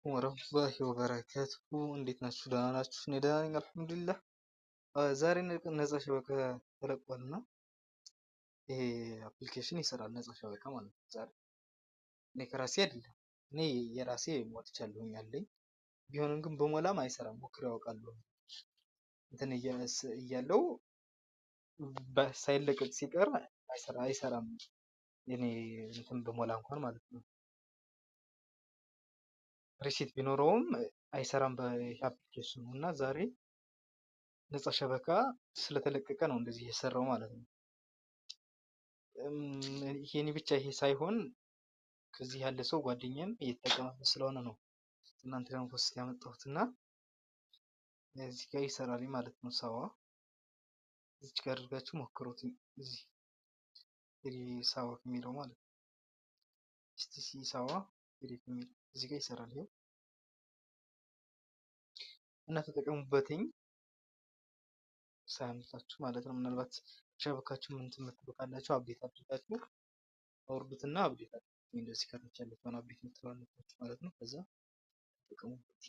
አለይኩም ወረህመቱላሂ ወበረካቱሁ። እንዴት ናችሁ? ደህና ናችሁ? እኔ ደህና ነኝ አልሐምዱሊላህ። ዛሬ ነፃ شبكة ተለቋል እና ይሄ application ይሰራል። ነፃ شبكة ማለት ነው። ዛሬ እኔ ከራሴ አይደለም፣ እኔ የራሴ ሞልቻለሁኝ አለኝ። ቢሆንም ግን በሞላም አይሰራም። ሞክሬው አውቃለሁ። እንትን እያለው ሳይለቀቅ ሲቀር አይሰራም። እኔ እንትን በሞላ እንኳን ማለት ነው። Receipt ቢኖረውም አይሰራም በ application ኑ። እና ዛሬ ነፃ شبكة ስለተለቀቀ ነው እንደዚህ የሰራው ማለት ነው። ይሄኔ ብቻ ይሄ ሳይሆን ከዚህ ያለ ሰው ጓደኛም እየተጠቀመበት ስለሆነ ነው እናንተ ደግሞ post ያመጣሁት። እና እዚህ ጋር ይሰራል ማለት ነው። ሳዋ እዚች ጋር አድርጋችሁ ሞክሩት። እዚህ ሳዋ የሚለው ማለት ነው። STC ሳዋ የሚለው እዚህ ጋር ይሰራል። ይኸው እና ተጠቀሙበትኝ ሳያመልጣችሁ ማለት ነው። ምናልባት شبكة ችሁ ምን ትምህርት ካላችሁ update አድርጋችሁ አውርዱትና update አድርጉት። እንደዚህ ከታች ያለችውን update የምትለዋን ማለት ነው። ከዛ ተጠቀሙበት።